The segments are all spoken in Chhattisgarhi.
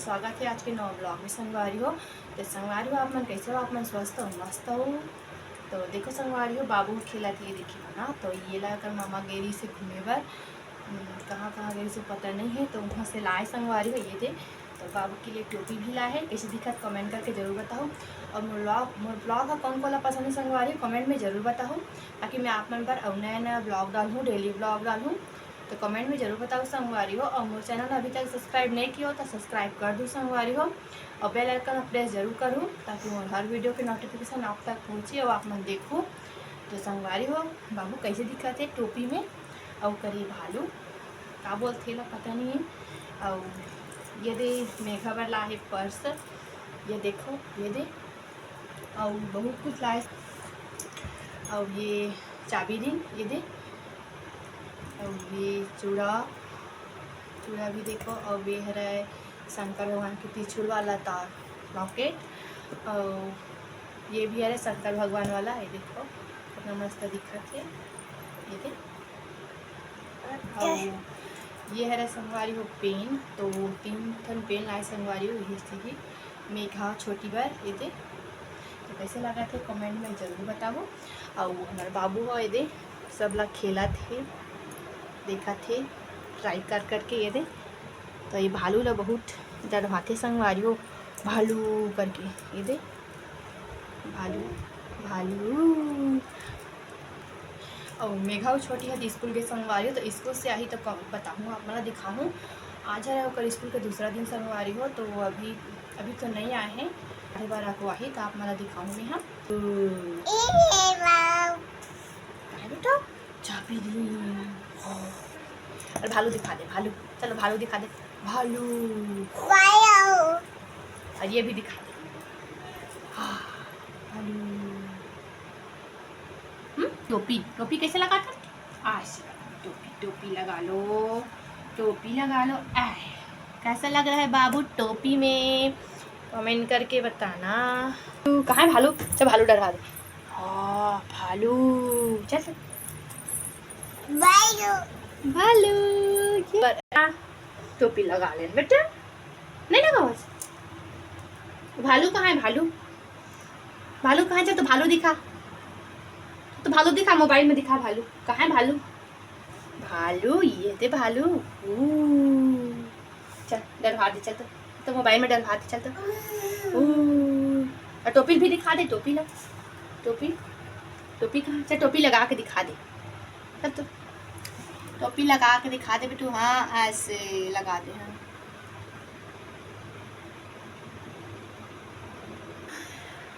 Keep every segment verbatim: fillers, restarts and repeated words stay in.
स्वागत हे आज के नवा ब्लॉग में संगवारी हो। तो संगवारी हो, आप मन कैसे हो? आप मन स्वस्थ हो, मस्त हो? तो देखो संगवारी हो, बाबू खेलत हे, देखिए ना, तो ये ला कर मामा गेरी से घूमे बर, हम्म, कहाँ कहाँ गेरी से पता नहीं है, तो वहाँ से लाए संगवारी हो, ये दे। तो बाबू के लिए टोपी भी लाए है, कैसे दिखत कमेंट करके जरूर बताओ। और मोर ब्लॉग, मोर ब्लॉग ह कौन कोला पसंद है संगवारी हो, कमेंट में जरूर बताओ, ताकि मैं आप मन बर अउ नया नया ब्लॉग डालूँ, डेली ब्लॉग डालूँ। तो कमेंट में जरूर बताओ संगवारी हो, और मोर चैनल अभी तक सब्सक्राइब नहीं किया हो तो सब्सक्राइब कर दो संगवारी हो, और बेल आइकन प्रेस जरूर करूँ, ताकि मोर हर वीडियो के नोटिफिकेशन आप तक पहुँचे और आप मन देखो। तो संगवारी हो, बाबू कैसे दिखत हे टोपी में, और करी भालू का बोलथे ला पता नहीं है। और ये दे मेघा बर ला है पर्स, ये देखो, ये दे, और बहुत कुछ लाए, और ये चाबी रिंग, ये दे, और ये चूड़ा, चूड़ा भी देखो, और ये हरे शंकर भगवान के त्रिशूल वाला तार लॉकेट, और ये भी हरे शंकर भगवान वाला, ये देखो कितना मस्त दिखत हे, ये दे। और ये हरे संगवारी हो पेन, तो तीन ठन पेन लाए संगवारी हो, यही से ही मेघा छोटी बर, ये दे। तो कैसे लगा थे कमेंट में जरूर बताओ। और हमारे बाबू हो, ये दे, सब ला खेलत हे, देखत हे, ट्राई कर करके, ये दे। तो ये भालू ला बहुत डरवाथे संगवारी हो, भालू करके, ये दे, भालू, भालू। और मेघा अउ छोटी ह स्कूल गे संगवारी हो, तो स्कूल से आही तो क-, बताहूँ, आप मन ला दिखाहूँ। आज है ओकर स्कूल के दूसरा दिन संगवारी हो, तो अभी, अभी तो नहीं आए हैं, अगली बार आके आही तो आप मन ला दिखाहूँ मैं। हाँ, तो काहे बेटा? चाबी दी। और भालू दिखा दे, भालू, चलो भालू दिखा दे, भालू। और ये भी दिखा दे, हाँ, भालू। हम्म, टोपी, टोपी कैसे लगाता? ऐसे लगा, टोपी, टोपी लगा लो, टोपी लगा लो। आए, कैसा लग रहा है बाबू टोपी में? कमेंट करके बताना। तू कहाँ है भालू? चल भालू डरवा दे। हाँ, भालू, चल, चल। भालू। भालू, ये पर, हाँ, टोपी लगा ले बेटा। नहीं लगा बस। भालू कहाँ है भालू? भालू कहाँ है? चल तो भालू दिखा, तो भालू दिखा, मोबाइल में दिखा भालू। कहाँ है भालू? भालू, ये दे भालू। ऊ। चल डलवा दे, चल तो, तो मोबाइल में डलवा दे, चल तो। ऊ। और टोपी भी दिखा दे, टोपी ला, टोपी, टोपी कहाँ? चल टोपी लगा के दिखा दे, चल तो टोपी लगा के दिखा दे बेटू। हाँ, ऐसे लगा दे। हाँ,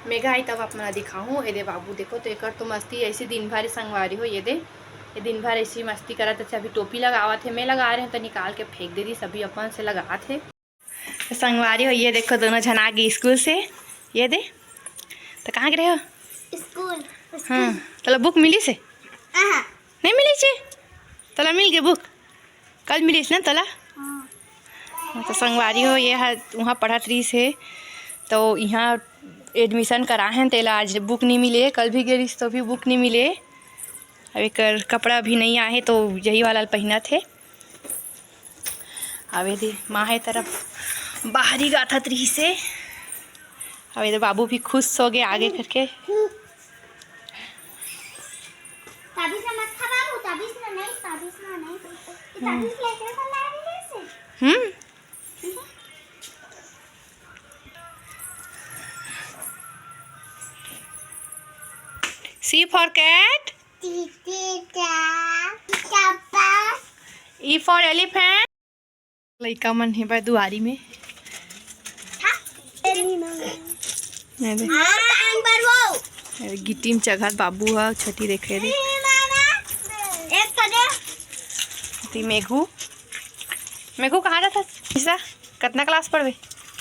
मेघा आई तब आप मन ला दिखाहूँ। ये दे बाबू, देखो तो एकर तो मस्ती ऐसे दिन भर संगवारी हो। ये दे, ये दिन भर ऐसी मस्ती करत हे। अभी टोपी लगावत हे, मैं लगा रहे हूँ तो निकाल के फेंक दे रही, सभी अपन से लगात हे। तो संगवारी हो, ये देखो दोनों झन आ गई स्कूल से। ये दे, तो कहाँ गे रहे हो? स्कूल। हाँ, तोला बुक मिलिस हे? हाँ। नहीं मिलिस हे? तोला मिल गे बुक? कल मिलिस ना तोला? हाँ। हाँ, तो संगवारी हो, ये ह वहाँ पढ़त रहिस हे, तो यहाँ एडमिशन कराए हन, तेला आज बुक नहीं मिले, कल भी गे रहिस तो भी बुक नहीं मिले। अब एकर कपड़ा भी नहीं आहे, तो यही वाला पहिनत हे। अब ये दे, माँ हे तरफ बाहरी गाथत रहिस हे। अब ये दे, बाबू भी खुश हो गए आगे करके। ताबीज ना मत खा बाबू, ताबीज ना नहीं, ताबीज ना नहीं। ताबीज लेके तो ला रही है। हम्म। C for cat. E for elephant. लइका मन हे बा दुआरी में। ये दे। ये गिट्टी में चघत बाबू ह, छोटी देखे रे। ती मेघू, मेघू कहाँ जाथस? ईसा, कतना क्लास पढ़बे?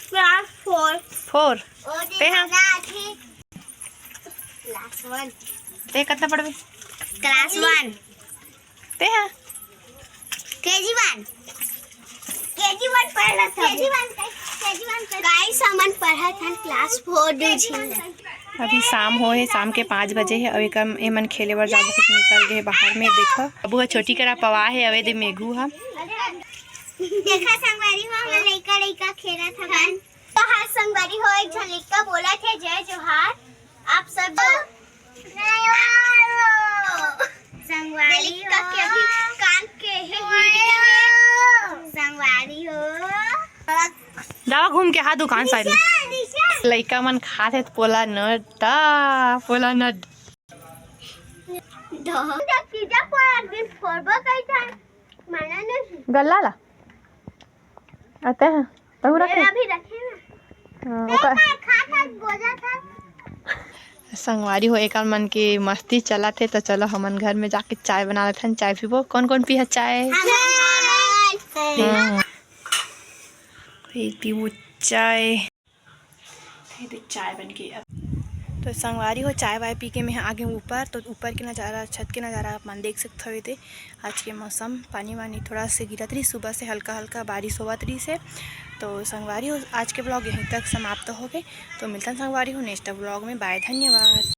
Class four. Four. ते हाँ? Class one. ते कतना पढ़बे? Class one. ते हाँ? KG one. KG one पढ़त हन। KG one, KG one। Guys, हमन पढ़त हन class four दू झन। अभी शाम हो हे, शाम के पाँच बजे हे, अउ एकर, एमन खेले बर जाबो कुछ निकल गए हे बाहर में। देखो, बाबू ह छोटी करा पवा हे, अवे दे मेघू ह। देखा संगवारी हो, हमन लइका लइका खेलत हवन। तो हाँ संगवारी हो, एक झन लइका बोलत हे, "जय जोहार आप सब।" संगवारी हो, के अभी कान के हे, संगवारी हो। जावा घूम के, हाँ, दुकान साइड ले। लइका मन खात हे पोला नट, पोला नट। पिज्जा पोला एक दिन फोड़बो कही था, माना नहीं। गल्ला ला। आते हैं। तहू रखे? मेरा भी रखे ना। हाँ, ओकर खा खा बोला था। संगवारी हो, एकर मन के मस्ती चलत हे, तो चलो हमन घर में जाके चाय बना लेथन, चाय पीबो। कौन कौन पीहा चाय? हमन। हाँ। ये पीबो चाय। ये दे चाय बन के अब। तो संगवारी हो, चाय वाय पी के मैं आगे ऊपर, तो ऊपर के नज़ारा, छत के नज़ारा आप मन देख सकते हो। ये दे आज के मौसम, पानी वानी थोड़ा से गिरत रही सुबह से, हल्का हल्का बारिश होवत रही से। तो संगवारी हो, आज के vlog यहीं तक समाप्त हो गए। तो मिलतन संगवारी हो next vlog में। बाय, धन्यवाद।